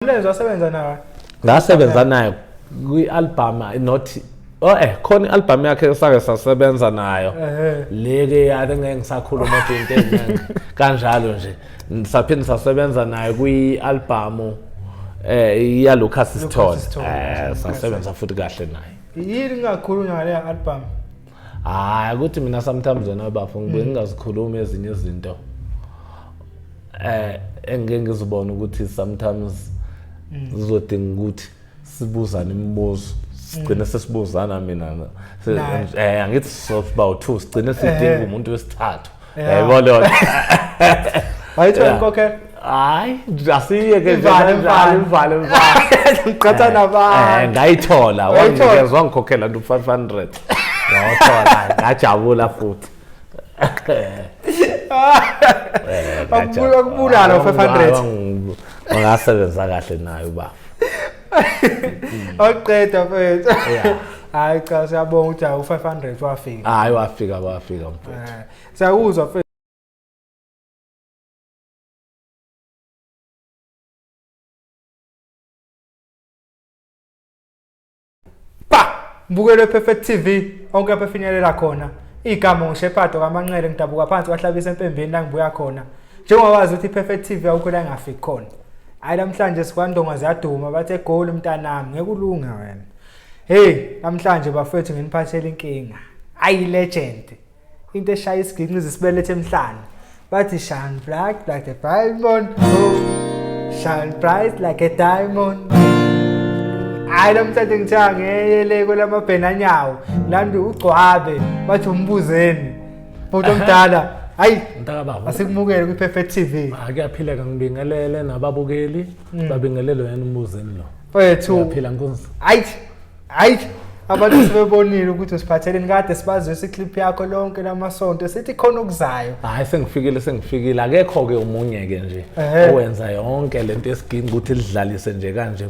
Mlenze wasebenza naye. Ngasebenza naye kwi-album, not, oh khona i-album yakhe sake sasebenza nayo. Le-ke yade ngeke ngisakhuluma nje into eziningi kanjalo nje. Saphinde sasebenza naye kwi-album ya Lucas Sithole. Sithole. Sasebenza futhi kahle naye. Yini ngakhulunywa ngale album? Hayi, ukuthi mina sometimes wena bafo ngibuye ngingazikhulumi ezinye izinto engike ngizibone ukuthi sometimes zizodinga ukuthi sibuzane imibuzo, sigcine sesibuzana mina Naye. Angithi soba u-two, sigcine sidinga umuntu wesithathu. Yayibona leyo? Wayithola inkokhelo? Hayi, asiyeke nje. Ivale, kanjalo, ivale. ivale ivale. Ngiqhatha nabantu. Ngayithola. Wayithola? Wanginikeza, wangikhokhela nto 500, ngawathola, ngajabula futhi. Wakubulala u-500. Wangasebenza kahle naye ubaba. Waqeda mfethu. Yeah. Hayi cha, siyabonga ukuthi hayi u-500 wafika. Hayi, wafika, wafika mfethu. Siyakuzwa mfethu. Pa! Mbukelo Perfect TV onke lapho efinyelela khona. Igama nguShephado kaManqele, ngidabuka phansi kwaHlabisa eMpembeni la ngibuya khona. Njengoba wazi ukuthi iPerfect TV awukho la engafiki khona. Hayi, namhlanje sikwandonga ziyaduma, bathe egoli mntanami ngeke ulunge wena. Hey, namhlanje bafethu nginiphathele inkinga. Ayi, legend. Into eshaya isiginci isibelethe emhlane. Bathi shine black like a diamond. Oh, shine bright like a diamond. Hayi, namhlanje ngithiwa ngeyele kwelamabhenanyawo. Landi ugcwabe bathi umbuzeni. Futhi omdala. Hayi, Mntakababa. asikumukele kwi-Perfect TV. Akuyaphileka, ngibingelele nababukeli, babingelele wena umbuzeni lo. Mfethu. Uyaphila nkunzi? Hayi, hayi, abantu sebebonile ukuthi usiphatheleni, kade sibazwisa iclip yakho lonke lamasonto, sithi khona okuzayo. Hayi, sengifikile, sengifikile. Akekho-ke omunye-ke nje owenza yonke lento esiginci ukuthi lidlalise nje kanje.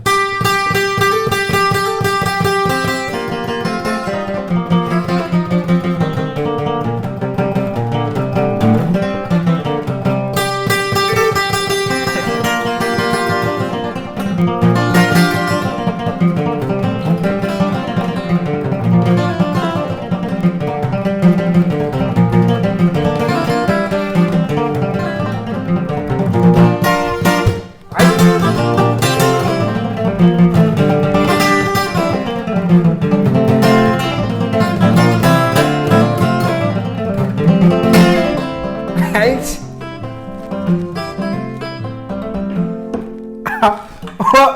Hayi.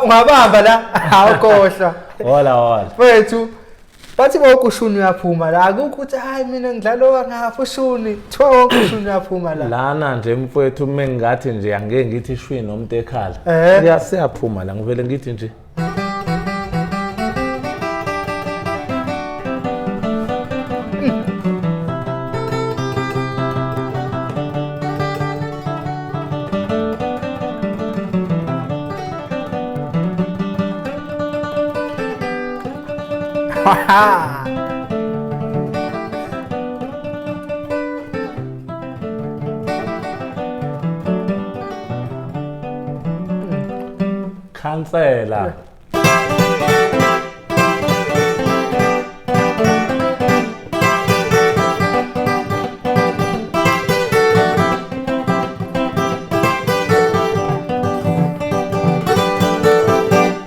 Ungabamba la, awukhohlwa. Hola hola. Mfethu, bathi wonke ushuni uyaphuma la, akukho ukuthi hayi mina ngidlala ngapha ushuni, kuthiwa wonke ushuni uyaphuma la. Lana nje mfowethu, uma ngingathi nje angeke ngithi shwi nomuntu ekhala. Siyaphuma la, ngivele ngithi nje. Ha. Khansela.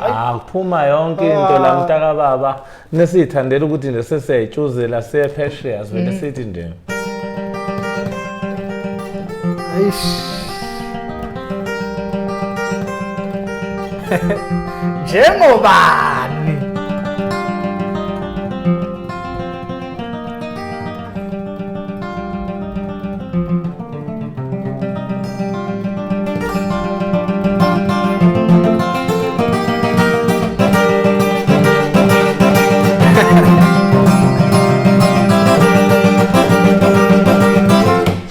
Ah, kuphuma yonke into la mntaka baba. Nesithandela ukuthi nje sesiyayitshuzela siye phesheya, sivele sithi nje. Eish. Njengobani?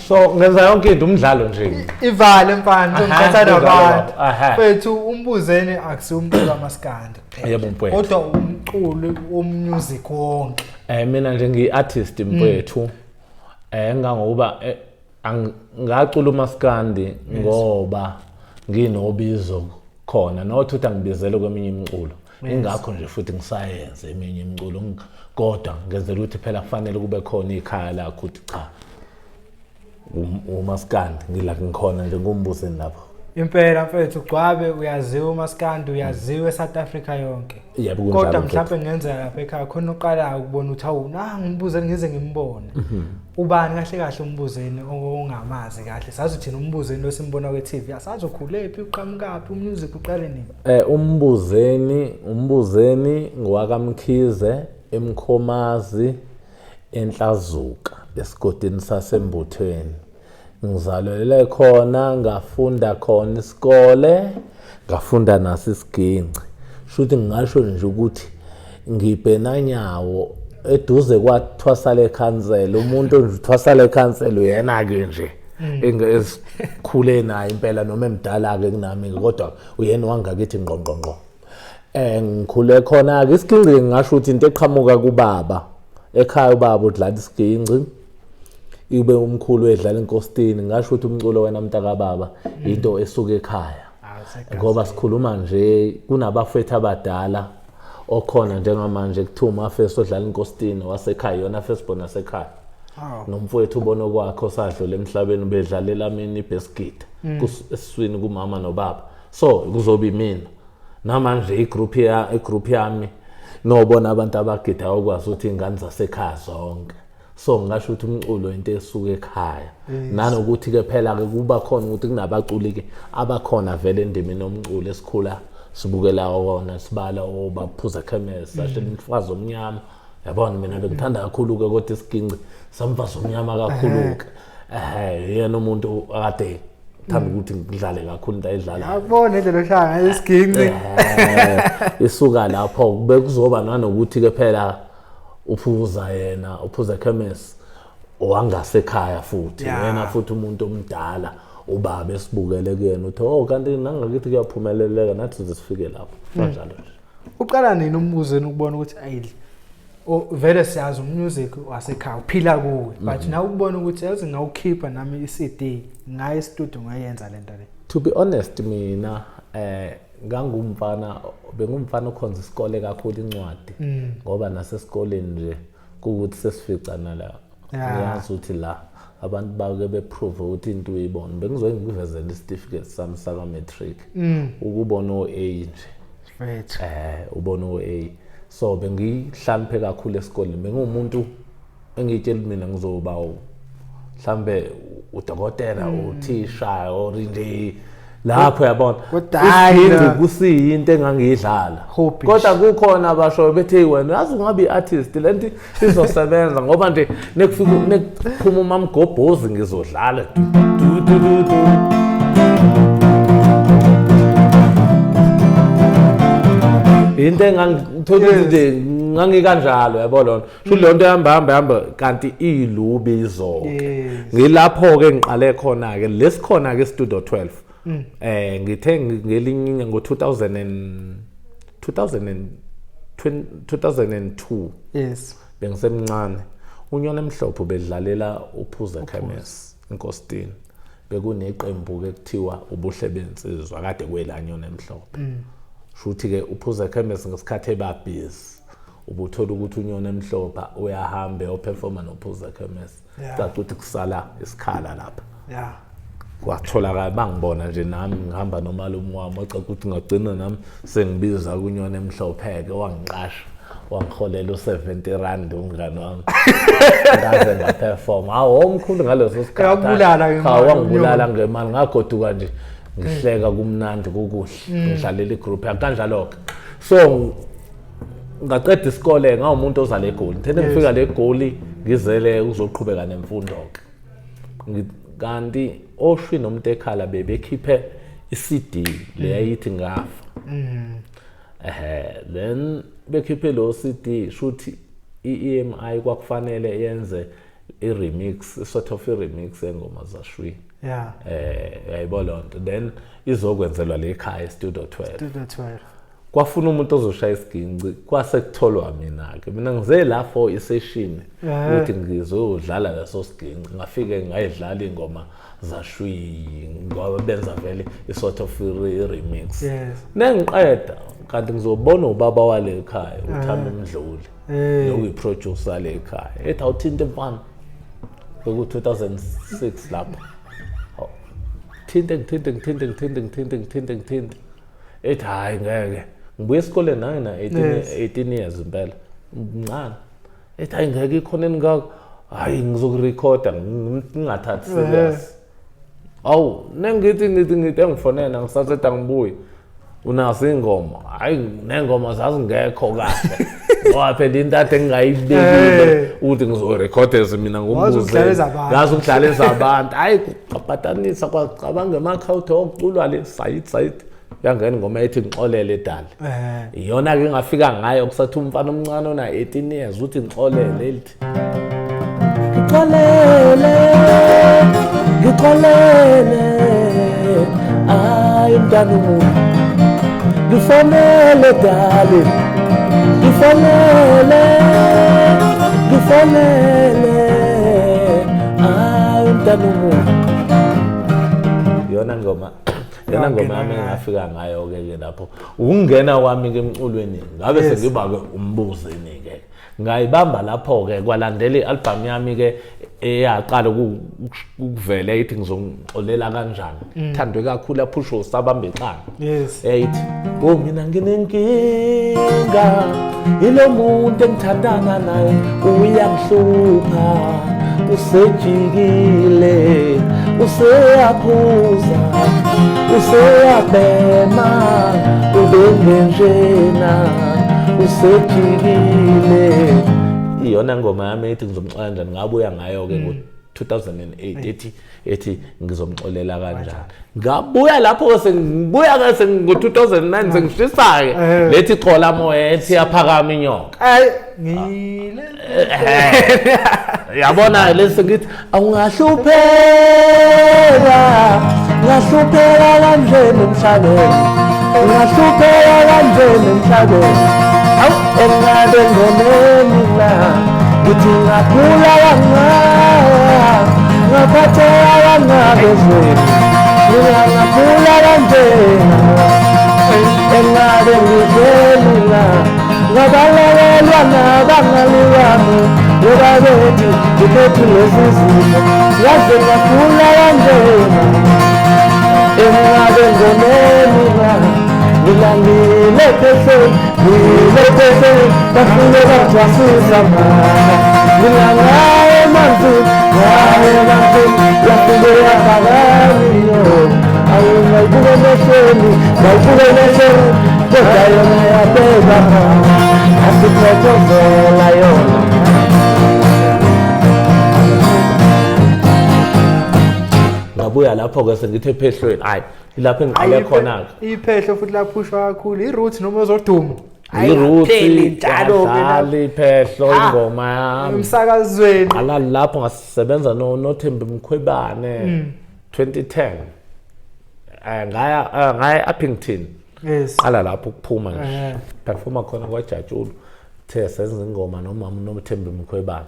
So ngenza yonke into, umdlalo nje. Ivale mfana, ngithatha Ivale nabantu. baba, aha. Mfethu, umbuzeni akusiwo umculo wamaskandi kuphela. Yebo, mfowethu. Kodwa umculo womusic wonke. Mina nje ngiyi-artist mfowethu. Ngangokuba ngacula umaskandi ngoba nginobizo. Khona not ukuthi angibizele kweminye imiculo, ingakho nje futhi ngisayenze eminye imiculo, kodwa ngenzela ukuthi phela kufanele kube khona ikhaya lakho ukuthi cha, umaskandi ngila ngikhona nje ngumbuzeni lapho. Impela mfethu, ugcwabe uyaziwa umaskandi, uyaziwa eSouth Africa yonke. Yebo, kunjalo, Kodwa mfethu. mhlawumbe ngenzeka lapha ekhaya khona uqalayo ukubona ukuthi hawu, nangu umbuzeni, ngize ngimbone. Ubani kahle kahle umbuzeni ongamazi kahle? Sazi thina umbuzeni lo simbona kwe-TV, asazi ukhulephi, uqhamukaphi, umusic uqale nini? Umbuzeni ngowakaMkhize eMkhomazi eNhlazuka esigodini saseMbuthweni. Ngizalelwe khona, ngafunda khona isikole, ngafunda naso isiginci. Shuthi ngingasho nje ukuthi ngibhenanyawo eduze kwathwasa lekhansela. Umuntu nje uthwasa lekhansela uyena-ke nje esikhule naye impela, noma emdala-ke kunami, kodwa uyena wangakithi ngqo ngqo ngqo. Ngikhule khona-ke. Isiginci ngingasho ukuthi into eqhamuka kubaba ekhaya, ubaba udlala isiginci, ibe umkhulu edlala inkositini. Ngingasho ukuthi umculo wena mntakababa into esuka ekhaya, ngoba sikhuluma nje kunabafethu abadala okhona njengamanje kuthiwa umafesi odlala inkositini wasekhaya, iyona firstborn yasekhaya, nomfowethu ubona okwakhe osadlula emhlabeni bedlalela mina ibhesikidi esiswini kumama nobaba. So kuzoba imina namanje igroup ya igroup yami nobona abantu abagida okwazi ukuthi ingane zasekhaya zonke. So ngingasho ukuthi umculo into esuka ekhaya, nanokuthi ke phela ke kuba khona ukuthi kunabaculi ke abakhona vele endimeni yomculo esikhula sibukela wona, sibala obaphuza khemesi, sashela umfazi omnyama, yabona. Mina bengithanda kakhulu ke kodwa isiginci samfazi omnyama kakhulu ke. Yena umuntu akade thanda ukuthi ngidlale kakhulu into ayidlalayo. Akubona indlela oshaya ngayo isiginci. Isuka lapho bekuzoba nanokuthi ke phela uphuza yena uphuza khemesi owangasekhaya futhi yena futhi umuntu omdala ubaba esibukele kuyena uthi, oh, kanti nangakithi kuyaphumeleleka, nathi size sifike lapho, kanjalo nje. Uqala nini umbuzeni ukubona ukuthi ayidli vele siyazi umusic wasekhaya uphila kuwe, but nawe ukubona ukuthi yazi ngawukhipha nami i-CD, ngaye e-studio, ngayenza lento le? To be honest, mina ngangumfana, bengumfana okhonza isikole kakhulu, incwadi, ngoba nasesikoleni nje kuwukuthi sesificana la, ngiyazi ukuthi la abantu bake beprove ukuthi into uyibona. Bengizoke ngikuvezele isitifiketi sami saka-matric, ukubona o-A nje. Mfethu. Ubona o-A. So bengihloniphe kakhulu esikoleni, bengumuntu engiyitshela mina ngizoba mhlambe udokotela, uthisha or nje lapho, yabona. Kodwa hhayi Isiginci la. kusiyinto engangiyidlala. Hobby. Kodwa kukhona abashoyo bethi, "Hey, wena yazi ungabe i-artist, lento izosebenza," ngoba nje nekufika nekuphuma umamgobhozi ngizodlala du du du du du. Into engangithola ukuthi nje ngangikanjalo, yabo lona sho leyo nto ihamba hamba hamba kanti ilubizo. Ngilapho-ke ngiqale khona-ke lesikhona-ke Studio 12. Ngithe ngelinye ngo-2000 and 2000 and 2002, bengisemncane, unyona emhlophe bedlalela uphuza khemesi enkositini. Bekuneqembu-ke kuthiwa ubuhle bensizwa kade kwelanyona emhlophe. Shuthi-ke uphuza khemesi ngesikhathi ebabhizi ubuthola ukuthi unyona emhlophe uyahamba eyoperforma nophuza khemesi. Caca ukuthi kusala isikhala lapha. Kwatholakala bangibona nje nami ngihamba nomalume wami, wacaca ukuthi ngagcina nami sengibiza kunyona emhlophe-ke, wangiqasha, wangiholela u-70 rand umngani wami, ngaze ngaperforma. Hawu, omkhulu ngaleso sikhathi. Yakubulala Cha, ngemali, wangibulala ngemali. Ngagoduka nje ngihleka, kumnandi, kukuhle, ngidlalela igroup yakhe kanjalo-ke. So ngaqeda isikole, ngawumuntu ozala eGoli. Ngithe ngifika le Goli ngizele uzoqhubeka nemfundo-ke. Kanti oshwi nomuntu ekhala bebekhiphe i-CD le yayithi ngafa. Then bekhiphe lo CD, shuthi i-EMI kwakufanele yenze i-remix, sort of i-remix engoma zashwi. Yayibona lonto, then izokwenzelwa le ekhaya e-Studio 12. Studio 12. Kwafuna umuntu ozoshaya isiginci, kwase kutholwa mina-ke. Mina ngize la for isession ukuthi ngizodlala leso siginci. Ngafike ngayidlala iy'ngoma zashwi ngoba benza vele i-sort of i-remix. Nengiqeda kanti ngizobona ubaba wale ekhaya uThami Mdluli, nokuyi-producer le ekhaya, ethi awuthinte mfana. Beku-2006 lapho. Thinte ngithinte ngithinte ngithinte ngithinte ngithinte ngithinte, ethi hhayi ngeke ngibuye esikoleni nangina 18 years impela mncane, ethi hhayi ngeke ikhona engako, hhayi ngizokurekhoda ngingathathi serious. Awu nengithi ngithi ngithi engifonela ngisasethi angibuye unazo iy'ngoma, hhayi ney'ngoma zazingekho kahle ngoba phela into ade ngingayibekile ukuthi ngizorekhoda mina Wazi ukudlala ezabantu. Ngazi ukudlala ezabantu. Hhayi kwapatanisa kwacabanga emakhawuthi okuculwa le sayidi sayidi, yangena ingoma ethi ngixolele dali. Iyona-ke ngafika ngayo kusathi umfana omncane ona-18 years uthi ngixolele, elithi ngixolele ngixolele, ayi mntana umuntu, ngifonele dali, ngifonele ngifonele, ayi mntana umuntu. Iyona ngoma, yona ngoma yami engafika ngayo-ke ke lapho ukungena kwami-ke emculweni, ngabe sengiba-ke umbuzeni-ke. Ngayibamba lapho-ke, kwalandela i-album yami-ke eyaqala ukuvela eyithi ngizongixolela kanjani, thandwe kakhulu, aphushwa usabamba iqanda. Eyithi oh mina nginenkinga ilo muntu engithandana naye uyangihlupha, usejikile, useyaphuza, useyabhema, ubengenjena, usejikile. Iyona ngoma yami ethi ngizomxolela kanjani, ngabuya ngayo-ke ngo-2008 ethi ngizomxolela kanjani. Ngabuya lapho-ke sengibuya-ke sengo-2009 sengishisa-ke lethi xola moya, ethi yaphakama inyoka. Ayi ngile Yabona lesi ngithi awungahlupheka, ngahlupheka kanjeni emhlabeni, ngahlupheka kanjeni emhlabeni, awu engabe ngoneni na, ngithi ngakhula kangaka, ngaphatheka kangaka ezweni, mina ngakhula kanjena, engabe ngizweni na, ngabalekelwa nabangani bami ngoba bethi ngiphethe lezi zifo, ngaze ngakhula kanjena, engabe ngoneni na, mina ngile phehlweni, ngile phehlweni, bafike bathwasisa mana, mina ngaye emanzini, ngaye emanzini, yafike yaphakama inyoka, awu ngayibuka emehlweni, ngayibuka emehlweni, kodwa yona yabeka phansi, asiphethezela yona. Ngabuya lapho-ke sengithe ephehlweni, hhayi ilapho engiqale khona-ke. Iphehlo futhi laphushwa kakhulu i-root noma ezodumo. I-roots Ayipheli njalo-ke lapho. Yadlala iphehlo ingoma yami. Emsakazweni. Qala lapho ngasebenza noThembi Mkhwebane 2010. Ngaya e-Upington. Qala lapho ukuphuma nje. Performa khona kwaJatshulu. The senza ingoma nomama noThembi Mkhwebane.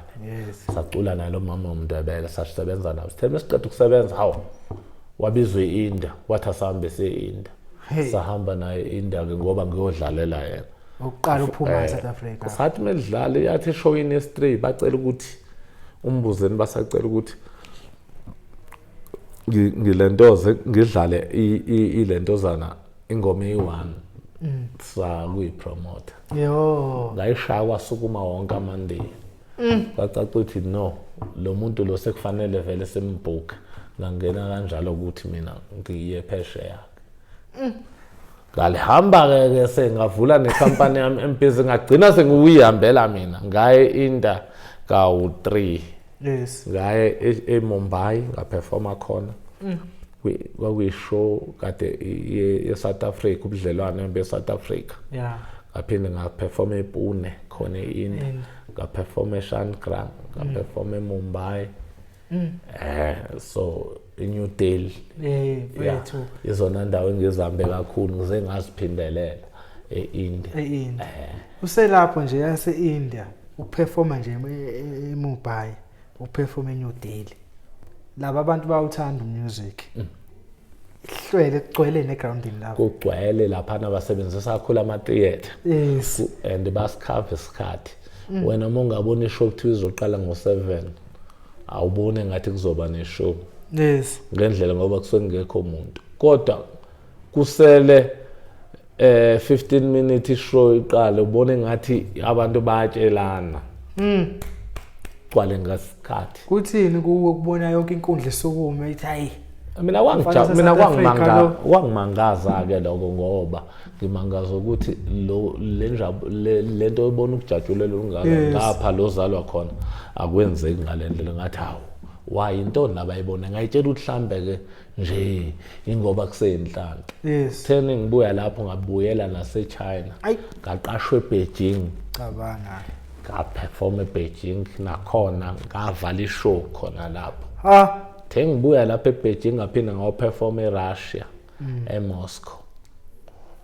Sacula naye lo mama uMndebele, sasebenza naye. Sithe masiqeda ukusebenza, hawu wabizwa e-India, wathi asahambe siye e-India. Sahamba naye e-India ke ngoba ngiyodlalela yena. Ukuqala uphuma eSouth Africa. Sathi medlala yathi eshowini S3 bacela ukuthi umbuzeni, basacela ukuthi ngilentoze ngidlale ilentozana ingoma eyi-1 sakuyipromoter. Ngayishaya kwasukuma wonke amandiya. Kwacaca ukuthi no, lo muntu lo sekufanele vele simbhuke. Ngangena kanjalo ukuthi mina ngiye phesheya. Ngalihamba-ke ke sengavula nekhampani yami embhizi, ngagcina sengiyihambela mina. Ngaye e-India kawu-3. Ngaye eMumbai ngaperforma khona. Kwakuyi-show kade ye-South Africa, ubudlelwane be-South Africa. Ngaphinde ngaperforma ePune khona e-India. Ngaperforma eShangra, ngaperforma eMumbai. So iNew Delhi. Mfethu. Izona ndawo engizihambe kakhulu, ngize ngaziphindelela. E-India. E-India. Uselapho nje yase-India, uperforma nje eMumbai, uperforma eNew Delhi. Laba abantu bayawuthanda umusic. Ihlwele kugcwele negroundini lapho. Kugcwele laphana, basebenzisa kakhulu ama-theatre. And basikhava isikhathi. Wena uma ungabona ishow kuthiwa izoqala ngo-7, awubone ngathi kuzoba neshow. Ngendlela ngoba kusuke kungekho muntu. Kodwa kusele 15 minutes ishow iqale, ubone ngathi abantu bayatshelana. Gcwale ngasikhathi. Kuthini kuwe ukubona yonke inkundla isukume ithi hayi? Mina Umfana wangija mina wase-South Africa kwangimanga lo. Kwangimangaza ke lokho, ngoba ngimangaza ukuthi lo lenjabu lento oyibona ukujatshulela ungaka ngapha lo zalwa khona akwenzeki ngalendlela. Ngathi hawu, why, intoni labayibona? Ngayitshela ukuthi hlambe ke nje ingoba kuseyinhlanhla. Then ngibuya lapho ngabuyela nase-China. Ayi. Ngaqashwa eBeijing. Cabanga. Ngaperform eBeijing nakhona, ngavala ishow khona lapho. Ha. The ngibuya lapha eBeijing ngaphinda ngayoperform eRussia, eMoscow.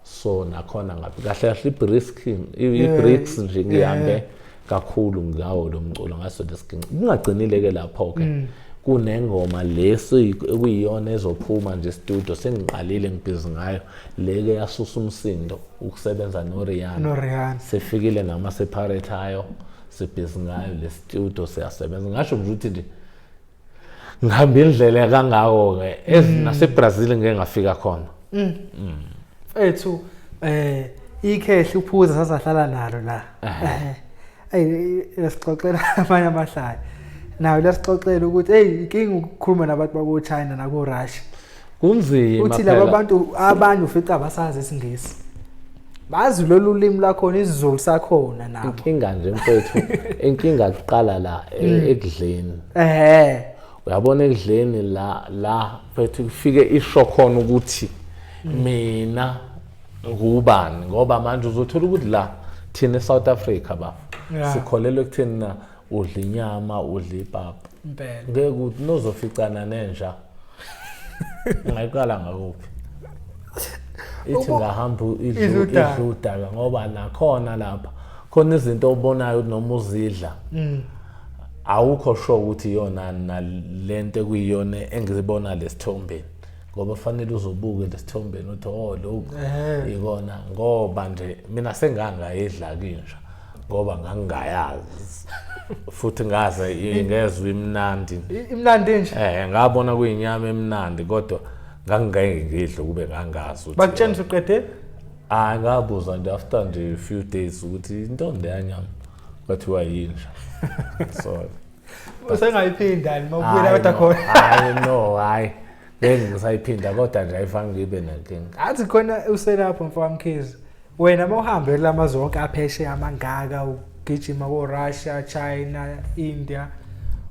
So nakhona ngapi kahle kahle iBRICS, iBRICS nje ngihambe kakhulu ngawo lo mculo ngaso lesiginci. Kungagcinile ke lapho ke, kunengoma lesi ekuyiyona ezophuma nje studio, sengiqalile ngibhizi ngayo leke yasusa umsindo, ukusebenza noRihanna. NoRihanna. Sefikile nama separate ayo, sibhizi ngayo le studio, siyasebenza. Ngasho nje ukuthi nje ngihamba indlela kangako ke naseBrazil ngeke ngafika khona. Mfethu, ikhehle uphuza sasahlala nalo la. Ey, lesixoxela amanye amahlaya. Nayo lesixoxela ukuthi hey, inkinga ukukhuluma nabantu bako China nako Russia. Kunzima. Uthi laba bantu abanye ufica abasazi isingisi. Bazi lolu limi lakhona, isiZulu sakhona nabo. Inkinga nje mfethu, inkinga kuqala la ekudleni. Uyabona ekudleni la mfethu kufike isho khona ukuthi mina ngubani, ngoba manje uzothola ukuthi la thina eSouth Africa ba sikholelwa ekutheni na udla inyama, udla ipapa. Impela. Ngeke ukuthi nozoficana nenja ungayiqala ngakuphi, ithi ngahamba Idla udaka. Idla udaka, ngoba nakhona lapha khona izinto obonayo ukuthi noma uzidla awukho sure ukuthi iyona nalento ekuyiyona engizibona lesithombeni, ngoba fanele uzobuke lesithombeni uthi oh, lokhu ikona. Ngoba nje mina sengangayidla kinja ngoba ngangingayazi futhi ngaze ngezwe imnandi. Imnandi nje. Ngabona kuyinyama emnandi, kodwa ngangingeke ngidle kube ngangazi ukuthi Bakutshela usuqede? Hayi, ngabuza nje after nje a few days ukuthi intoni leya nyama, kwathiwa yinja, so Usengayiphinda ni mawubuyela Hayi, kodwa no. khona? Hayi no, hayi, ngeke ngisayiphinda, kodwa nje ayifane ngibe nenkinga. Athi khona uselapho mfowami Mkhize. Wena mawuhambe kulamazwe wonke aphesheya amangaka, ugijima ko Russia, China, India,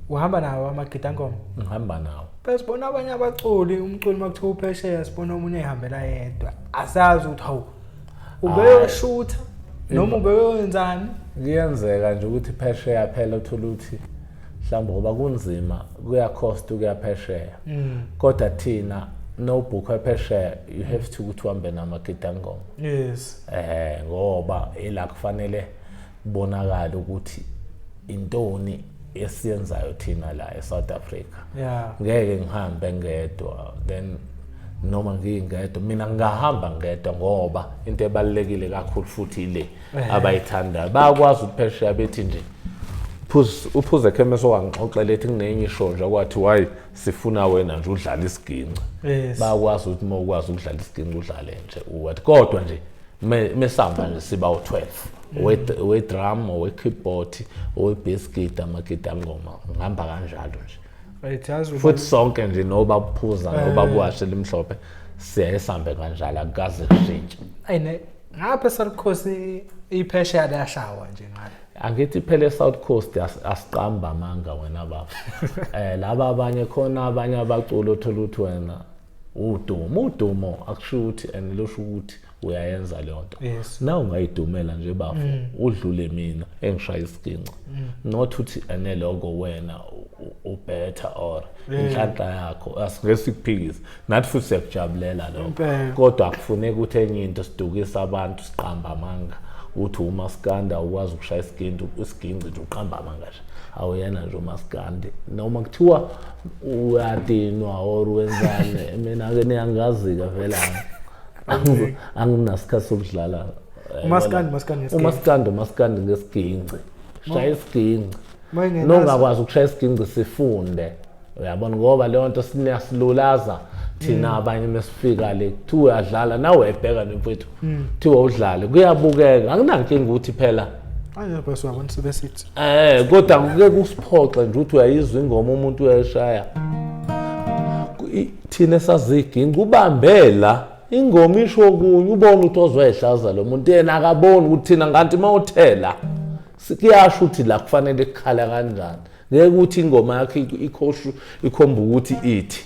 uhamba nawo amagidangoma? Ngihamba nawo. Bese sibona abanye abaculi, umculi makuthiwa uphesheya sibona omunye ehambela yedwa. Asazi ukuthi hawu, ubeyoshutha noma ubeyenzani? Kuyenzeka nje ukuthi phesheya phela uthola ukuthi mhlawumbe ngoba kunzima, kuyacost ukuya phesheya, kodwa thina nobhukha phesheya you have to ukuthi uhambe namagidangoma. Ngoba ila kufanele kubonakala ukuthi intoni esiyenzayo thina la eSouth Africa. Ngeke ngihambe ngedwa then, noma ngingedwa mina ngingahamba ngedwa, ngoba into ebalulekile kakhulu futhi ile abayithandayo, bayakwazi ukuthi phesheya bethi nje uphuze ekhemesi, owangixoxela ethi kunenye ishow nje kwathi wayi sifuna wena nje udlala isiginci. Bayakwazi ukuthi uma ukwazi ukudlala isiginci udlale nje uwathi, kodwa nje mesihamba nje siba u-12, owe-drum, owe-keyboard, owe-bass guitar, amagidangoma, ngihamba kanjalo nje. Right, yazi Futhi sonke nje noba uphuza noba buwashe limhlophe siyaye sihambe kanjalo, akukaze kushintshe. Ayine ngapha eSouth Coast iphesheya liyashawa nje ngale. Angithi phela eSouth Coast asiqamba amanga wena baba. Laba abanye khona, abanye abaculi othola ukuthi wena udumo, udumo akusho ukuthi and losho ukuthi uyayenza leyo nto. Na ungayidumela nje bafo, udlule mina engishaya isiginci, not ukuthi ene lokho wena better or inhlanhla yakho, asingeke sikuphikise nathi futhi siyakujabulela lokho. Impela. Kodwa akufuneki ukuthi enye into sidukise abantu, siqamba amanga uthi umaskandi awukwazi ukushaya isiginci, isiginci nje uqamba amanga nje, awuyena nje umaskandi. Noma kuthiwa uyadinwa or wenzani, mina-ke niyangazi-ke vele anginasikhathi sokudlala. Umaskandi, umaskandi ngesiginci. Umaskandi, umaskandi ngesiginci, shaya isiginci. Mayingenazo- Nongakwazi ukushaya isiginci sifunde, uyabona, ngoba leyo nto siniyasilulaza thina abanye mesifika le, kuthiwa uyadlala nawe uyayibheka nje mfowethu, kuthiwa udlale kuyabukeka, akunankinga ukuthi phela Manje bese uyabona sebesithi kodwa kuke kusiphoxe nje ukuthi uyayizwa ingoma umuntu uyayishaya. Thina esaziginci ubambela ingoma isho okunye, ubone ukuthi ozoyehlaza lo muntu, yena akaboni ukuthi thina nganti uma uthela kuyasho ukuthi la kufanele kukhala kanjani. Ngeke ukuthi ingoma yakho ikhoshu ikhomba ukuthi ithi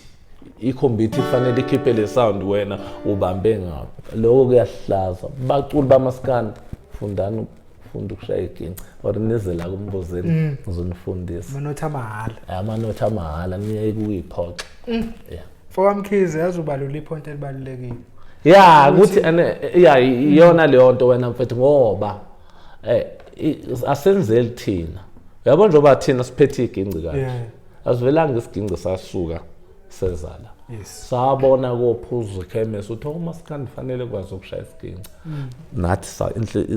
ikhomba ithi kufanele ikhiphe le sound, wena ubambe ngawo. Lokho kuyahlaza. Baculi bamaskandi, fundani ukufunda ukushaya iginci or nize la kumbuzeni ngizonifundisa. Amanothi amahhala. Amanothi amahhala, niyeke ukuyiphoxa. Yeah. MfokaMkhize, yazi ubalula iphonto elibalulekile. Ya, ukuthi ene ya iyona leyo nto wena mfethu, ngoba asenzeli thina, uyabona, njengoba thina siphethe iginci kanje, asivelanga isiginci sasuka seza la. Sabona kophuza ekhemesi uthi umaskandi fanele kwazi ukushaya isiginci, nathi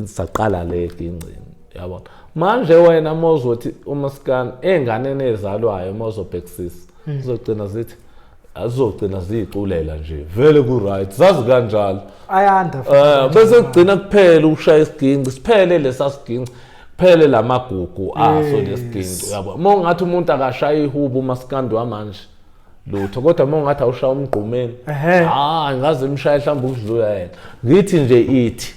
saqala le egincini, yabona. Manje wena mawuzothi umaskandi ey'nganeni ey'zalwayo, mawuzobhekisisa uzogcina zithi azizogcina ziyiculela nje vele ku-right, zazi kanjalo. Ayanda Bese kugcina kuphela ukushaya isiginci, siphele lesa siginci, kuphele lamagugu aso lesiginci, uyabo. Uma ungathi umuntu akashaya ihubo umaskandi wamanje lutho, kodwa uma ungathi awushaya umgqumeni, ah, ngaze imshaye mhlawumbe ukudlula yena. Ngithi nje ithi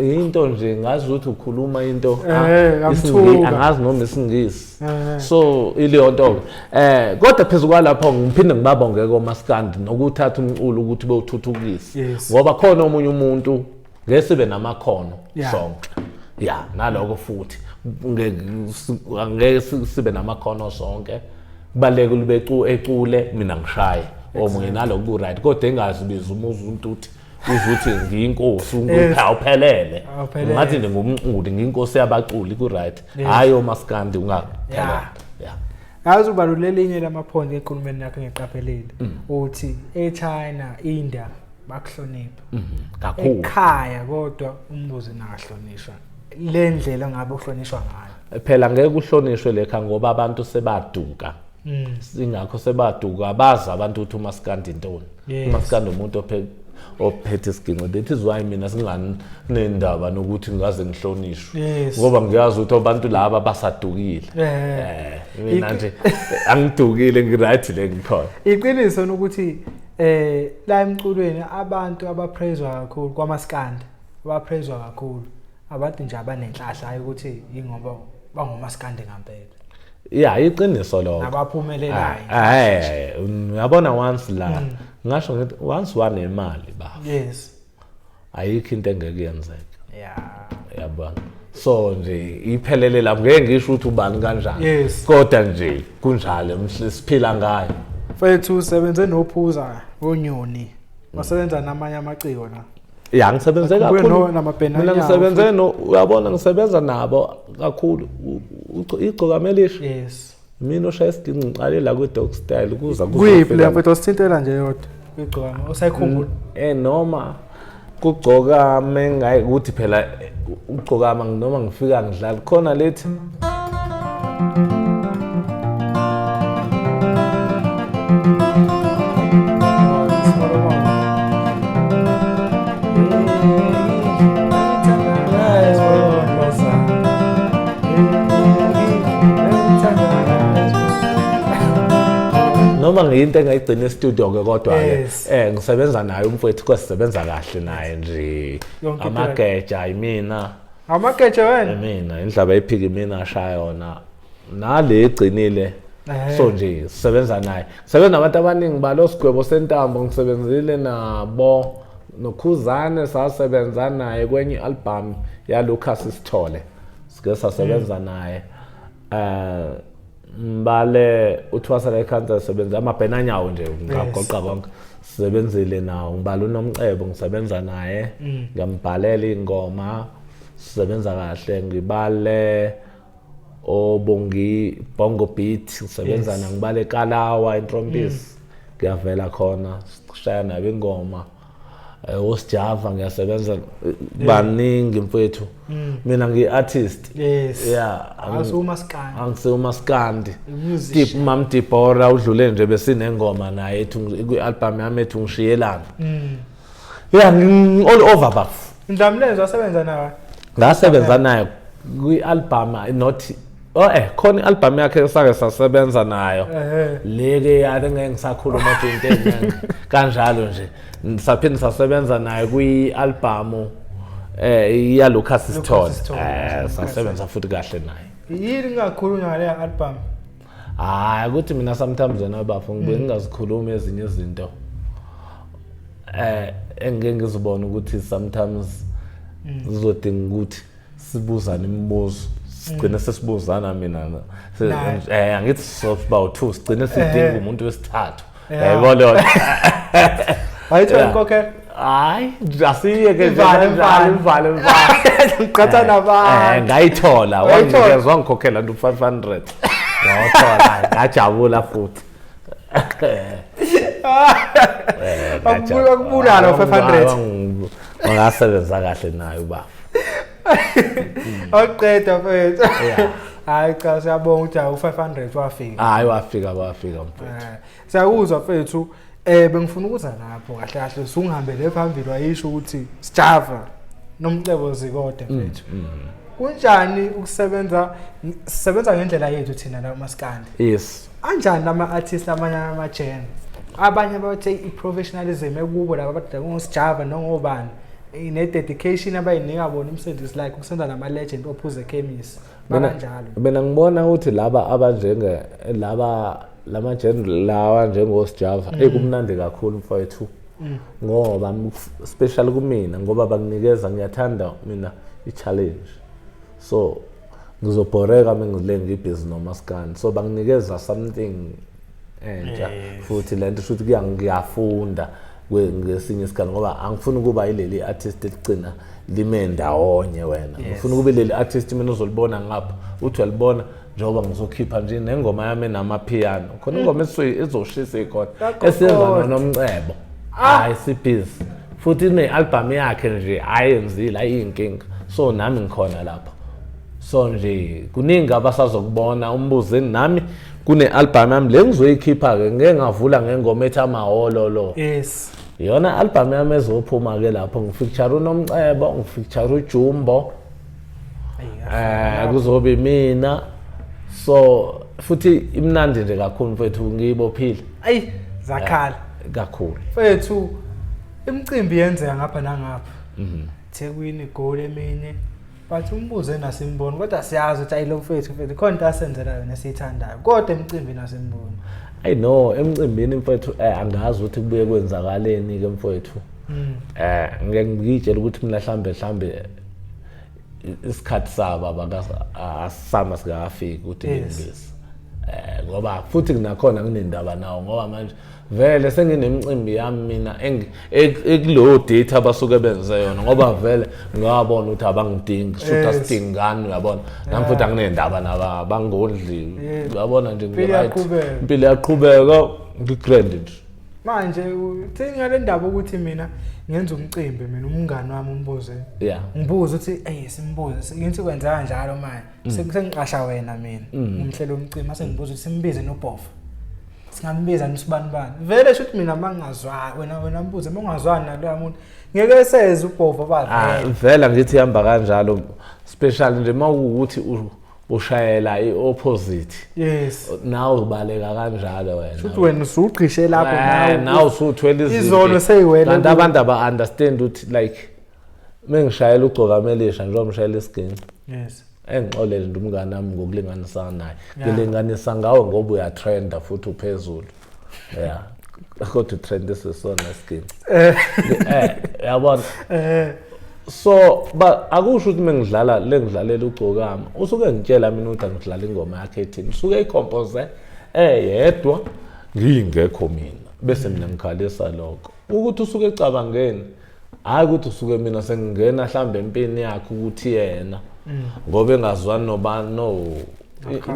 into nje ngazi ukuthi ukhuluma into Ngamthuka. Angazi noma isingisi, so ileyo nto ke. Kodwa phezu kwalapho ngiphinde ngibabonge komaskandi nokuthatha umculo ukuthi bewuthuthukise, ngoba khona omunye umuntu ngeke sibe namakhono sonke, ya, naloko futhi angeke sibe namakhono sonke. Kubalulekile ube ecule, mina ngishaye, omunye naloko ku-right, kodwa engazibiza umuzi umuntu uthi uzuthi ngiyinkosi, awuphelele. Awuphelele. Ngathi nje ngumculi, ngiyinkosi yabaculi, ku-right, hhayi omaskandi ungaphelele, ya. Ngazi ubalule elinye lamaphonto enkulumeni yakho engiqaphelile, uthi eChina, India bakuhlonipha Kakhulu. Ekhaya kodwa umbuzo nakahlonishwa le ndlela ongabe uhlonishwa ngayo. Phela ngeke uhlonishwe lekha ngoba abantu sebaduka, ingakho sebaduka, bazi abantu ukuthi umaskandi intoni. Umaskandi umuntu ophethe isiginci. That is why mina singanendaba nokuthi ngaze ngihlonishwe, ngoba ngiyazi ukuthi abantu laba basadukile. Mina nje angidukile, ngi-right le ngikhona. Iqiniso ukuthi la emculweni abantu abapraiswa kakhulu kwamaskandi, abapraiswa kakhulu abantu nje abanenhlahla, hayi ukuthi ingoba bangomaskandi ngempela. Ya, iqiniso lokho. Nabaphumelelayo. Uyabona, once la ngasho ngithi once wanemali ba, ayikho into engeke yenzeke, yabona. So nje iphelele lapho, ngeke ngisho ukuthi ubani kanjani, kodwa nje kunjalo mhle siphila ngayo. Mfethu, usebenze nophuza onyoni, wasebenza namanye amaciko la. Ya, ngisebenze Kubuye kakhulu. Namabhenanyawo Mina ngisebenze no, uyabona, ngisebenza nabo kakhulu. Igcokamelisha mina oshaya isiginci, ngiqale la kwi-dog style kuza Kuyiphi le mfethu, osithintela nje yodwa igcokama osayikhumbula? Noma kugcoka mengayi ukuthi phela ugcokama noma ngifika ngidlala khona lethi. Noma ngiyinto engayigcina e-studio ke, kodwa ke ngisebenza naye umfowethu, kwesisebenza kahle naye nje. Yonke into. Amageja yimina. Amageje wena? Mina indlaba ephika, imina ashaya yona nale egcinile. So nje sisebenza naye, sisebenza nabantu abaningi balo Sigwebo Sentambo, ngisebenzile nabo noKhuzane, sasebenza naye kwenye i-album yaLucas Sithole, sike sasebenza naye. Mbale uthwasa la ekhanda, sebenza amabhenanyawo nje, ngagoqa konke, sisebenzile nawo. Ngibala uNomcebo, ngisebenza naye, ngiyambhalela ingoma, sisebenza kahle. Ngibale obongi Bongo Beat, ngisebenza na, ngibale Kalawa Intrompisi, ngiyavela khona, sishaya nabo ingoma. Osijava ngiyasebenza, baningi mfethu, mina ngiyi-artist. Yeah. Awusumaskandi. Angisiwumaskandi. Musician. Tip Mam Dibora udlule nje, besinengoma naye ethi kwi-album yami ethi Ngishiyelana. Yeah, all over baf. Ndlamlenze wasebenza nawe? Ngasebenza naye kwi-album, not oh khona i-album yakhe sake sasebenza nayo. Le ke ake ngeke ngisakhuluma nje into eziningi kanjalo nje. Saphinde sasebenza naye kwi-album ya Lucas Sithole. Sithole. Sasebenza futhi kahle naye. Yini ngakhulunywa ngale album? Hayi, ukuthi mina sometimes wena bafo ngibuye ngingazikhulumi ezinye izinto engike ngizibone ukuthi sometimes zizodinga ukuthi sibuzane imibuzo, sigcine sesibuzana mina Naye. Angithi soba u-two, sigcine sidinga umuntu wesithathu. Yayibona leyo. Wayithola inkokhelo? Hayi, asiyeke nje Ivale, kanjalo, ivale. ivale ivale. Ngiqhatha nabantu. Ngayithola. Wayithola? Wanginikeza, wangikhokhela nje u-500, ngawuthola, ngajabula futhi. Wakubulala u-500. Wangasebenza kahle naye ubaba. Awuqeda mfethu. Yeah. Hayi cha, siyabonga ukuthi hayi u-500 wafika. Hayi, wafika, wafika mfethu. Siyakuzwa mfethu. Bengifuna ukuza lapho kahle kahle, usungihambele phambili, wayisho ukuthi Sjava Nomcebo Zikode mfethu. Kunjani ukusebenza, sisebenza ngendlela yethu thina la maskandi? Anjani lama artists amanye ama genre? Abanye bathe i-professionalism ekubo laba abadala ngoSjava nongobani ne dedication abayinika bona umsebenzi, like ukusenza nama legend ophuze chemist bakanjalo. Mina ngibona ukuthi laba abanjenge laba lama genre lawa njengoSjava, ekumnandi kakhulu mfowethu, ngoba special kumina, ngoba banginikeza, ngiyathanda mina i-challenge, so ngizobhoreka mengile ngibhizi nomaskandi, so banginikeza something entsha futhi lento shuthi kuya ngiyafunda ngesinye isikhathi, ngoba angifuni ukuba yileli artist eligcina lime ndawonye wena. Ngifuna ukube leli artist mina uzolibona ngapha, uthi uyalibona njengoba ngizokhipha nje nengoma yami enamapiano khona, ingoma ezoshisa ikhona esiyenza noNomcebo. Hayi, sibhizi futhi ine-album yakhe nje ayenzile, ayiyinkinga, so nami ngikhona lapho. So nje kuningi abasazokubona umbuzeni nami kune-album yami le ngizoyikhipha-ke, ngeke ngavula ngengoma ethi Amaholo lo. Iyona album yami ezophuma-ke lapho ngifeature uNomcebo, ngifeature uJumbo, kuzobe mina, so futhi imnandi nje kakhulu mfethu, ngiyibophile. Ayi, zakhala. Kakhulu. Mfethu, imicimbi yenzeka ngapha nangapha. Thekwini, Goli, eminye. But umbuzo enasimboni, kodwa siyazi ukuthi ayilo mfethu, mfethu khona into asenzela yona esiyithandayo. Kodwa emicimbini asimboni. Ayi no, emcimbini mfethu, angazi ukuthi kubuye kwenzakaleni ke mfethu. Ngeke ngitshele ukuthi mina mhlambe isikhathi sabo asisama sikafiki ukuthi ngibize. Ngoba futhi kunakhona nginendaba nawo, ngoba manje vele senginemicimbi yami mina ekuleyo date abasuke benze yona, ngoba vele ngiyabona ukuthi abangidingi, shuthi asidingani, uyabona, nami futhi anginendaba naba bangondli, uyabona nje. Impilo ngi-right. iyaqhubeka. Impilo iyaqhubeka, ngi-grand nje. Manje uthini ngale ndaba ukuthi mina ngenza umcimbi, mina umngani wami umbuze, ngibuze ukuthi ey simbuze, ngithi kwenza kanjalo manje, sengiqasha wena mina umhlelo womcimbi, mase ngibuza ukuthi simbize noBhofa, singambiza nisibani bani, vele shuthi mina mangingazwani wena mbuze, mangingazwani naloya muntu ngeke seze uBhofa bavele. Vele ngithi ihamba kanjalo, special nje mawukuthi ushayela i-opposite. Nawe ubaleka kanjalo wena. Shuthi wena usugqishe lapho nawe. Nawe usuthwele izinto. Izono seyiwele Kanti kuwe. abantu aba-understand ukuthi like mengishayela ugcoka amelisha njengoba ngishayela isiginci. Engixolele nje umngane wami ngokulinganisa naye. Ngilinganisa ngawe ngoba uyatrenda futhi uphezulu. Yeah. Kodwa utrendiswe sona isiginci. Yabona. So ba akusho ukuthi mengidlala lengidlalela uGcokama usuke ngitshela mina ukuthi angidlala ingoma yakhe ethini, usuke eyicompose eyedwa ngingekho mina, bese mina ngikhalisa lokho ukuthi usuke ecabangeni, hayi ukuthi usuke mina sengingena mhlambe empini yakhe ukuthi yena ngoba engazwani nobani. No,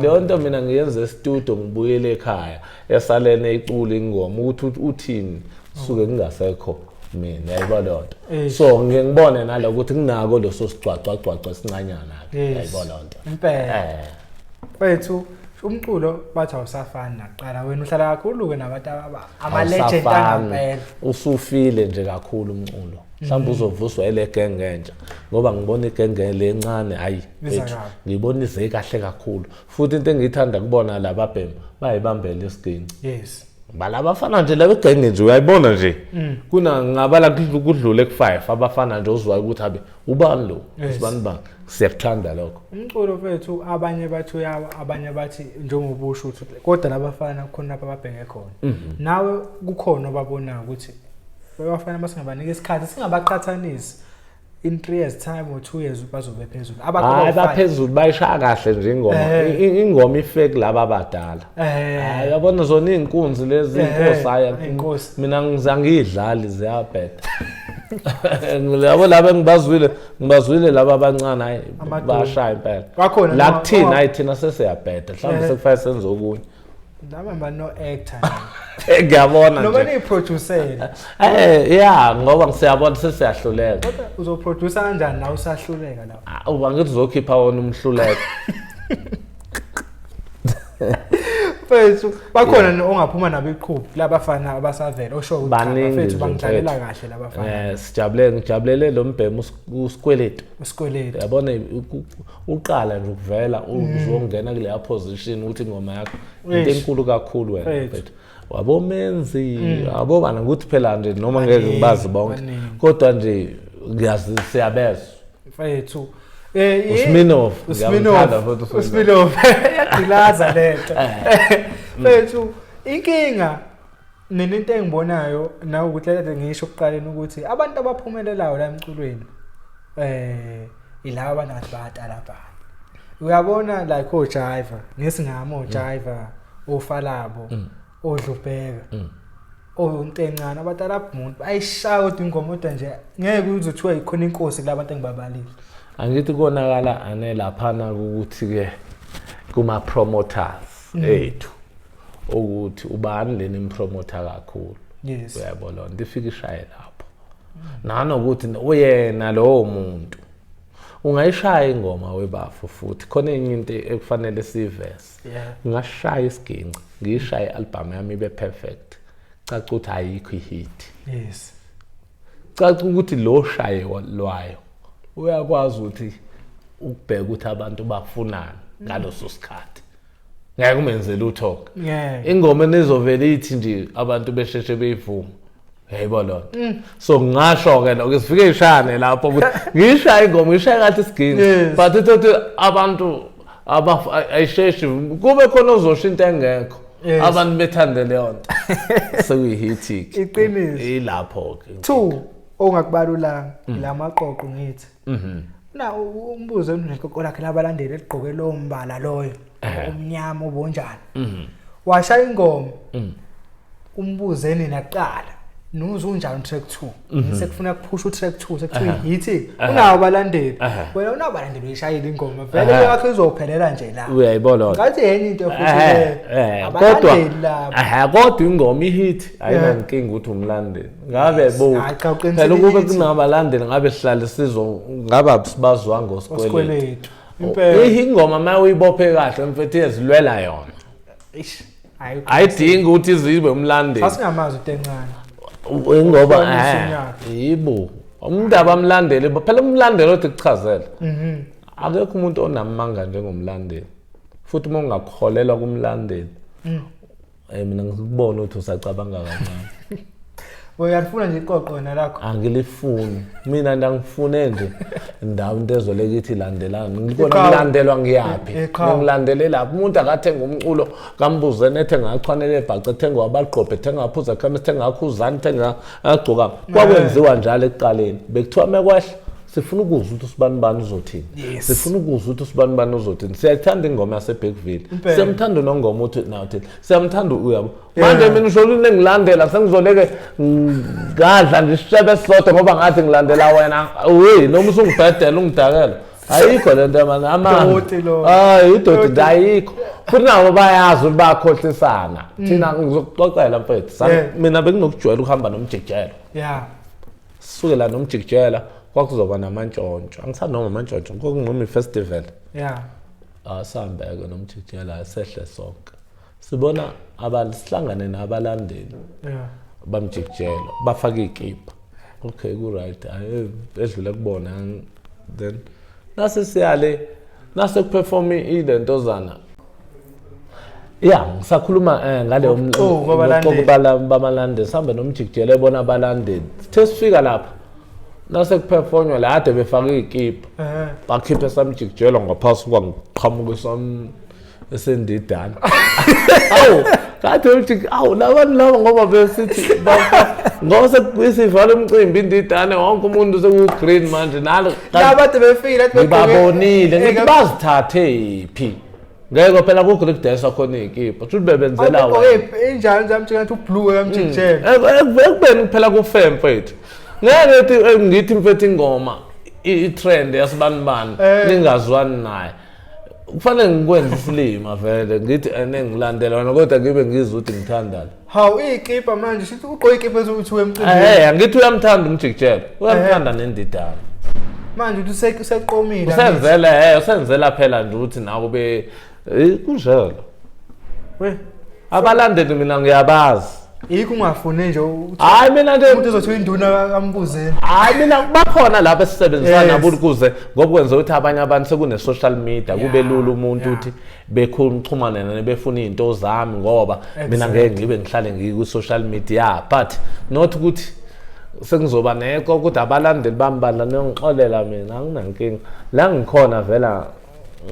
leyo nto mina ngiyenza e-studio, ngibuyele ekhaya esalene icula ingoma ukuthi uthini, suke kungasekho mina, yayibo leyo nto. So ngiye ngibone nalo ukuthi kunako leso sigcwagcwagcwagcwa esincanyana, yayibo leyo nto. Impela. Mfethu, umculo bathi awusafani nakuqala. Wena uhlala kakhulu-ke nabantu ama-legend Awusafani. angempela. Usufile nje kakhulu umculo, mhlawumbe uzovuswa ile genge entsha, ngoba ngibona igenge lencane, hayi Biza mfethu, kabi. ngibona ize kahle kakhulu. Futhi into engiyithanda kubona, lababhemu bayibambela isiginci. Bala abafana nje laba igenge nje, uyayibona nje kuna ngabala kudlule ku-5 abafana nje uzwayo ukuthi abe ubani lo, usibani bani, siyakuthanda lokho. Umculo mfethu, abanye bathi uyawa, abanye bathi njengoba usho ukuthi kodwa labafana kukhona lapho ababheke khona. Nawe kukhona obabonayo ukuthi abafana masingabanika isikhathi, singabaqhathanisi, in 3 years time or 2 years bazobe phezulu? Hayi, baphezulu, bayishaya kahle nje ingoma. Ingoma ifake kulaba abadala. Hayi, yabona zona iy'nkunzi lezi, iy'nkosi, hayi. Iy'nkosi. Mina ngizangiyidlali, ziyabheda. Yabo laba engibazwile, ngibazwile laba abancane, hayi. Amadolo. Bashaya impela. Bakhona la kuthina, hayi, thina sesiyabheda, mhlawumbe sekufanele senze okunye. Laba bano-actor. Ngiyabona Noma nje. niyiproducele. Ya, ngoba ngisiyabona sesiyahluleka. Kodwa uzoproduce kanjani nawe usahluleka lapho? Ah, uba ngithi uzokhipha wona umhluleko. Mfethu, bakhona ongaphuma nabo iqhubu labafana abasavela osho ukuthi cha, Baningi bafethu nje, bangidlalela mfethu. kahle labafana? Sijabule, ngijabulele lo mbhemu uSikweletu. Isikweletu. Yabona uqala nje ukuvela uzongena kuleya position ukuthi ingoma yakho into Eish. enkulu kakhulu wena. Mfethu. Mfethu, wabomenzi abobana ukuthi phela nje noma ngeke Baningi, ngibazi bonke, baningi. kodwa nje ngiyazi siyabezwa. Mfethu, uSminov. uSminov. Ngiyamthanda futhi uSminov. uSminov iyagqilaza lento mfethu. Inkinga mina, into engibonayo nawe ukuthi lento ngisho ekuqaleni ukuthi abantu abaphumelelayo la emculweni ilaba abantu ngathi bayatalabhana, uyabona, like oJiva, ngesingama oJiva, oFalabo, oDlubheka, ontencane, abatalabha umuntu ayishaya kodwa ingoma, kodwa nje ngeke uzothiwa ikhona inkosi kulabantu engibabalile. Angithi konakala ane laphana ukuthi-ke kuma-promoters ethu ukuthi ubani leni impromotha kakhulu. Uyabona, nto ifike ishaye lapho, nanokuthi uyena lowo muntu ungayishaya ingoma webafo. Futhi khona enye into ekufanele siyivese. Ngingashaya isiginci, ngiyishaye i-album yami ibe perfect, caca ukuthi ayikho i-hit. Caca ukuthi lo shaye lwayo uyakwazi ukuthi ukubheka ukuthi abantu bafunani ngaloso sikhathi, ngeke umenze lutho. Ngeke. Ingoma enizovela ithi nje abantu besheshe beyivuma, yayibo lona. So ngingasho-ke lokho sifike ishane lapho ukuthi ngiyishaye ingoma, ngishaye kahle isiginci, but ithothi abantu ayisheshi kube khona ozosho into engekho, abantu bethande leyo nto, sekuyi-hit. Iqiniso. Ilapho-ke. Two ongakubalulanga la maqoqo, ngithi na umbuzo uneqoqo lakhe labalandeli eligqoke lowo mbala loyo omnyama obonjani, washaya ingoma, umbuze nina kuqala nuze unjani track 2, sekufuna kuphusha u-track 2, sekuthiwa hit, unawo abalandeli. Wena unawo abalandeli, uyishayile ingoma vele, yakho izophelela nje la. Uyayibona lona. Ngathi yenye into futhi le Kodwa abalandeli laba. Kodwa ingoma ihit ayinankinga ukuthi umlandeli ngabe bo. Hayi cha, uqinisile. Phela ukube I-hit. kunabalandeli ngabe sihlale sizo ngabe sibazwanga osikweletu. Osikweletu impela. Ingoma uma uyibophe kahle mfethu iyezilwela yona. Eish, hayi. Ayidingi ukuthi izibe umlandeli. Sasingamazi into encane. Ingoba Ukuhlukanisa unyaka. Yibo umuntu abamlandeli phela, umlandeli othi kuchazela, akekho umuntu onamanga njengomlandeli. Futhi uma ungakholelwa kumlandeli, mina ngikubona ukuthi usacabanga kancane. Uyalifuna nje iqoqo wena lakho? Angilifuni mina, ndangifune nje ndawo into ezoleka ithi landelani, ngibona ngilandelwa ngiyaphi, ngilandele lapho. Umuntu akathenga umculo kaMbuzeni, ethenga achwanele ebhace, ethenga wabagqobhe, ethenga aphuza khemisi, ethenga akhuzani, ethenga agcoka. Kwakwenziwa njalo ekuqaleni, bekuthiwa mekwehla sifuna ukuzwa ukuthi usibani bani uzothini, sifuna ukuzwa ukuthi usibani bani uzothini. Siyathanda ingoma yaseBergville, siyamthanda unongoma uthi naw uthini, siyamthanda uyabo. Manje mina usho ukuthi ngilandela sengizoleke ngadla nje isishebe esisodwa ngoba ngathi ngilandela wena, we noma usungibhedela ungidakela, ayikho le nto manje amanga. Hayi, idoti nje ayikho, futhi nabo bayazi ukuthi bayakhohlisana. Thina ngizokuxoxela mfethu, mina benginokujwayela ukuhamba nomjikijelo. Sisukela nomjikijela kwakuzoba namantshontsho, angisanoma amantshontsho, kwakunoma i-festival. Asihambeke nomjikijela, sehle sonke, sibona sihlangane nabalandeli bamjikijelo bafake iy'kibha. Okay, ku-right, edlule kubona. Then nase siyale nase kuperform ile ntozana ya, ngisakhuluma ngaleyo babalandeli, sihambe nomjikijelo ebona abalandeli. Sithe sifika lapha nase kuperformwa la ade befake iy'kibha, bakhiphe samjikijelo ngaphasi, kwangiqhamuka sam esendidana. Awu, kade uthi awu labantu laba, ngoba besithi ngoba sekuyisivala umcimbi indidane, wonke umuntu seku-green manje nalo. Laba ade befile. Ngibabonile, ngithi bazithathe phi? Ngeke phela kukho lekudayiswa khona iy'kibha, kusho ukuthi bebenzela wena. Injalo nje amtshela ukuthi ublue yamjikijela. Ekubeni kuphela kufe mfethu, ngeke ngithi mfethu ingoma i-trend yasibanibani ningazwani naye, kufanele ngikwenze isilima vele, ngithi ene ngilandela wena kodwa ngibe ngizwa ukuthi ngithandana. Hawu, iy'kibha manje shithi ugqoke iy'kibha eziwu-two emcimbini. Angithi uyamthanda umjikijelo, uyamthanda nendidane. Manje uthi useqomile. Usenzele usenzela phela nje ukuthi nawe be kunjalo. We abalandeli mina ngiyabazi. Yikho ungafuni nje. Hayi, mina nje umuntu ozothi induna kaMbuzeni. Hayi, mina bakhona lapha esisebenzisana nabo ukuze ngoba kwenza ukuthi abanye abantu sekune social media, kube lula umuntu ukuthi bekhuluma nani befuna izinto zami, ngoba mina ngeke ngibe ngihlale ngiku social media, but not ukuthi sengizoba neko ukuthi abalandeli bami bandla niyongixolela, mina anginankinga la ngikhona, vela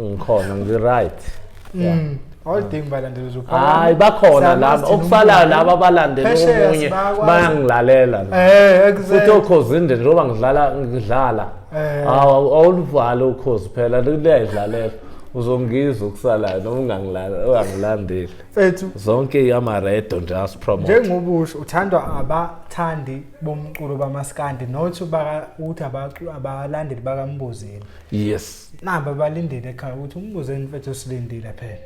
ngikhona, ngi-right. Awudingi balandeli uzophakama. Hayi, bakhona laba okusalayo, laba abalandela omunye bayangilalela. Futhi okhozini nje njengoba ngidlala awuluvali ukhozi phela, liyayidlalela, uzongizwa okusalayo noma ungangilandeli. Mfethu, zonke amaredo nje asipromote. Njengobusho uthandwa abathandi bomculo bamaskandi, not ukuthi abalandeli bakaMbuzeni. Yes. Naba balindele ekhaya ukuthi uMbuzeni mfethu usilindile phela.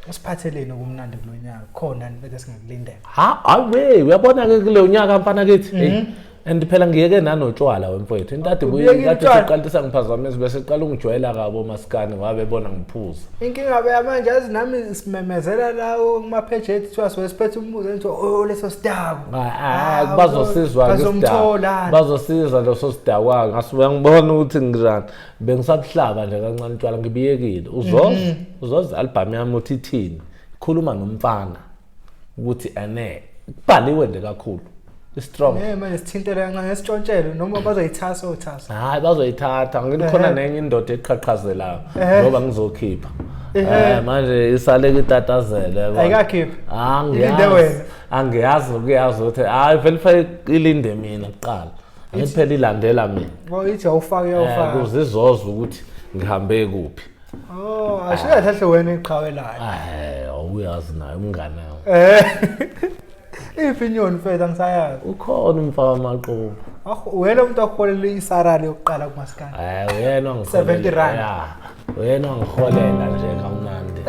Usiphatheleni okumnandi kulo nyaka, khona mfethu esingakulindela? Ha, awe, uyabona ke kulo nyaka mfana kithi, hey, and phela ngiyeke nanotshwala wemfowethu, into ade Ubuyekile kade utshwala? siqalisa ngiphazamisa, bese qala ungijwayela kabo maskani ngoba bebona ngiphuza. Inkinga beya manje, yazi nami simemezela la kumapheji ethu, kuthiwa soke siphethe umbuzo, kuthiwa oh leso sidako. Ah, bazosizwa ke Bazomthola. Bazosizwa leso sidakwa, ngasuke ngibona ukuthi nginjani, bengisabuhlaba nje kancane utshwala, ngibiyekile. Uzoza uzoza album yami uthi ithini, khuluma nomfana ukuthi ene kubhaliwe nje kakhulu, i-strong. Manje sithintele kancane sitshontshele noma bazoyithasa othasa. Hayi, bazoyithatha, ngikhona nenye indoda eqhaqhazelayo ngoba ngizokhipha. Manje isale kitatazele, yabona. Ayikakhiphi. Angiyazi. Ilinde wena. Angiyazi ukuyazi ukuthi hayi vele fanele ilinde mina kuqala. Angithi phela ilandela mina. Oh, ithi awufake, uyawufaka. Ukuze izozwa ukuthi ngihambe kuphi. Oh, ashiya kahle wena iqhawe layo. Awuyazi naye umngane wami. Iphi inyoni mfethu, angisayazi. Ukhona umfaka amaqobo. Wena umuntu okuholela isarali yokuqala kumaskandi. Uyena ongiholela. 70 rand. Ya. Uyena ongiholela nje kamnandi.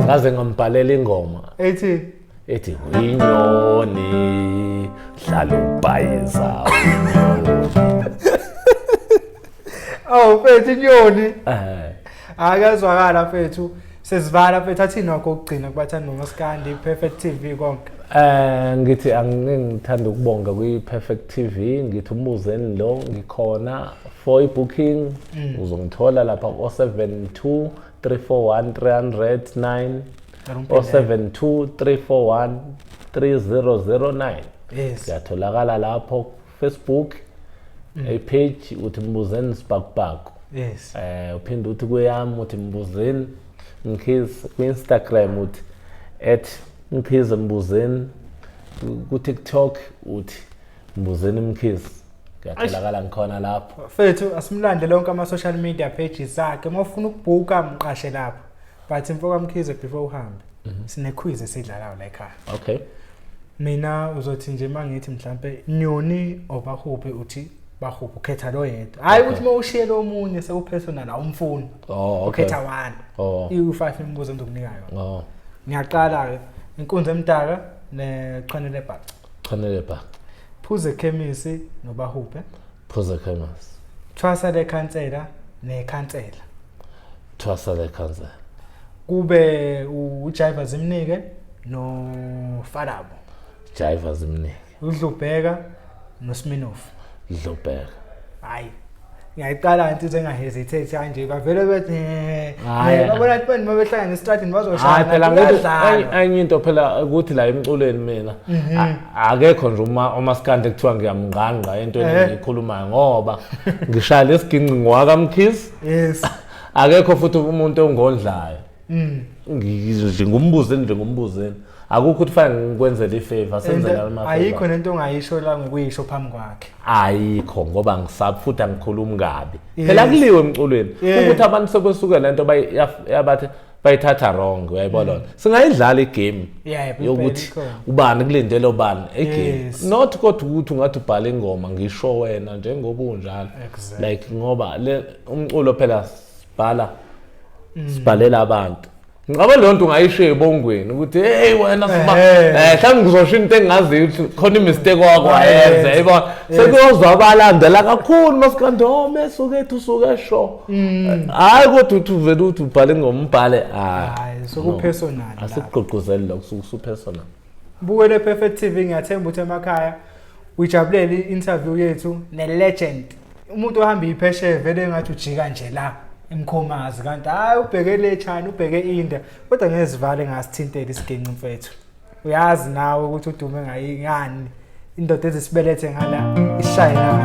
Ngaze ngambhalela ingoma Ethi ethi uyinyoni hlala ubhayiza uyinyoni. Oh mfethu, inyoni. Akazwakala mfethu. Sesivala mfethu, athi nokho ukugcina kubathandi nomaskandi, Perfect TV konke. Ngithi angithanda ukubonga kwi Perfect TV, ngithi uMbuzeni lo, ngikhona for i-booking, uzongithola lapha ku 072 341 309, 072 341 3009. Yes. Siyatholakala lapho Facebook, i-page uthi Mbuzeni Sibhakubhaku. Yes. Uphinde uthi kweyami uthi Mbuzeni Mkhize, ku-Instagram uthi @MkhizeMbuzeni, ku-TikTok uthi Mbuzeni Mkhize. Ngiyatholakala ngikhona lapho. Mfethu, asimlande lonke ama-social media pages akhe. Uma ufuna ukubhuka, mqashe lapho. But mfoka Mkhize, before uhambe, sine-quiz esidlalayo la ekhaya. Okay. Mina uzothi nje uma ngithi mhlampe Nyoni or Bahuphe, uthi Bahuphe, ukhetha lo yedwa. Hhayi ukuthi uma ushiye lo omunye sekupersonal, awumfuni. Oh, okay. Ukhetha one. Oh. Iwu-5 imibuzo engizokunika yona. Oh. Ngiyaqala-ke. Inkunzi emdaka nechwane lebhaca. Chwane lebhaca. Phuze khemisi noBahuphe. Phuze khemisi. Thwasa lekhansela nekhansela. Thwasa lekhansela. Kube uJaiva Zimnike noFarabo. Jaiva Zimnike. UDlubheka noSminoff. Dlubheka. Hayi. Ngiyayiqala into engahesitate kanje, bavele bethi Hhayi. Babona ukuthi manje mabehlangana estradini bazoshaya. Hayi phela, ngithi enye into phela ukuthi la emculweni mina akekho nje uma umaskandi kuthiwa ngiyamngqangqa entweni engiyikhulumayo, ngoba ngishaya lesiginci ngowakaMkhize. Akekho futhi umuntu ongondlayo. Nje ngumbuzeni nje, ngumbuzeni, akukho ukuthi fanele ngikwenzele ifavor, senzela ama. Ayikho nento ongayisho la ngokuyisho phambi kwakhe. Ayikho, ngoba ngisaba futhi angikhulumi kabi. Phela kuliwe emculweni ukuthi abantu sebesuke lento yabathi bayithatha wrong, uyayibona lona. Singayidlala igame yokuthi ikhona. Ubani kulindele ubani igame, not kodwa ukuthi ungathi ubhala ingoma ngisho wena njengoba unjalo. Like ngoba le umculo phela sibhala, sibhalela abantu. Ngicabanga leyo nto ungayisho ebongweni ukuthi hey wena siba mhlawumbe ngizosho into engaziyo ukuthi khona imistake wakwayenza, yayibona, sekuyozwa abalandela kakhulu masikandi, oh mesuke ethi usuke sho. Hayi, kodwa uthi uvele uthi ubhale ingoma, ubhale, hayi. Hayi, sokupersonal lapho. Asikugqugquzeli lokho, sukupersonal. Bukele Perfect TV, ngiyathemba ukuthi emakhaya uyijabulele i-interview yethu ne-legend. Umuntu ohamba iphesheya vele engathi ujika nje la emkhomazi, kanti hayi, ubheke le China, ubheke India, kodwa ngeke sivale ngasithintela isiginci mfethu. Uyazi nawe ukuthi udume ngayingani indoda ezisibelethe ngala ishaye ngala.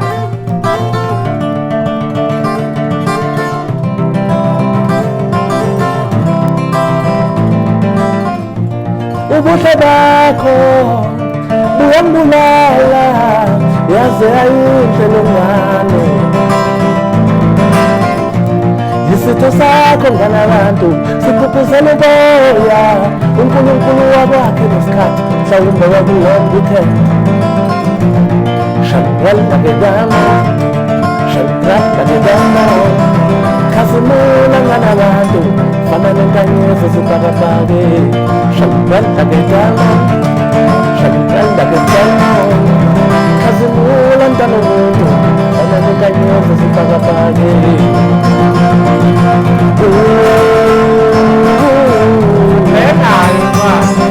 Ubuhle bakho buyangibulala, yaze yayinhle lo ngane. Isitho sakho ngana abantu sikhuphuzela uboya. UNkulunkulu wakwakhe nesikhathi, mhlawumbe wakulonga uthe shalwalakegama shalwalakegama. Khazimula ngana abantu, fana nenkanyezi esibhakabhake. Shalwalakegama shalwalakegama, khazimula mntana womuntu, fana nenkanyezi esibhakabhake. Engayo manje.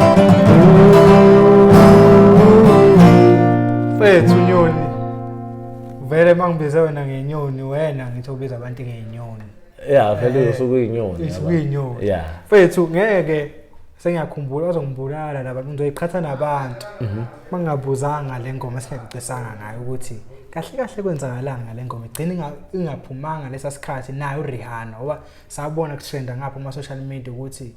Mfethu Nyoni. Vele mangibize wena ngenyoni, wena ngithi ubiza abantu ngenyoni. Ya, phela usuke uyinyoni. Usuke uyinyoni. Ya. Mfethu, ngeke sengiyakhumbula, bazongibulala laba, ngizoyiqhatha nabantu. Mangingabuzanga le ngoma singacisanga ngayo ukuthi kahle kahle kwenzakalani ngale ngoma, igcine ingaphumanga lesa sikhathi nayo uRihanna, ngoba sabona kutrenda ngapha kuma social media ukuthi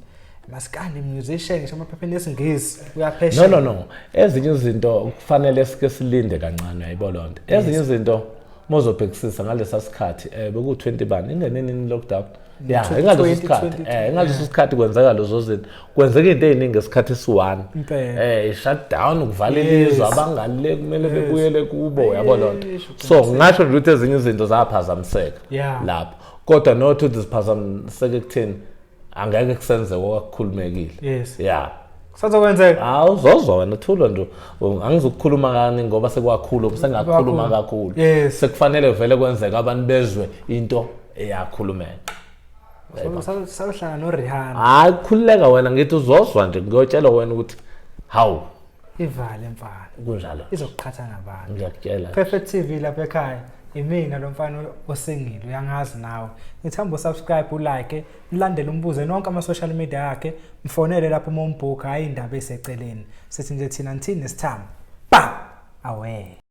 maskandi musician, ngisho amaphepheni esiNgisi uyaphesheya. No, no, no, ezinye izinto kufanele sike silinde kancane, uyayibona loo nto. Ezinye izinto mozobhekisisa ngalesa sikhathi beku-20 bani ingeneni nini lockdown ya, 20, ingaleso sikhathi 20, ingaleso sikhathi kwenzeka lezo zinto, kwenzeka into ey'ningi ngesikhathi esi-one. Impela. I-shutdown, ukuvala ilizwe, abangale kumele bebuyele kubo, uyabo loo nto. So ngingasho nje ukuthi ezinye izinto zaphazamiseka lapho, kodwa not ukuthi ziphazamiseke ekutheni angeke kusenzeke okwakukhulumekile. Ya. Kusazokwenzeka. Hawu, uzozwa wena, thula nje. Angizukukhuluma kani ngoba sekwakhulu, sengakhuluma kakhulu. Sekufanele vele kwenzeka, abantu bezwe into eyakhulumeka. Sawuhlala noRihanna. Hayi, khululeka wena, ngithi uzozwa nje, ngiyotshela wena ukuthi hawu. Ivale mfana. Kunjalo. Izokuqhatha nabantu. Ngiyakutshela. Perfect TV lapha ekhaya. Imina lo mfana osingile, uyangazi nawe. Ngithanda usubscribe, ulike, ulandele umbuze nonke ama social media yakhe, mfonele lapho uma umbhuka, hayi indaba eseceleni. Sithi nje thina nithini nesithamo. Ba. Awe.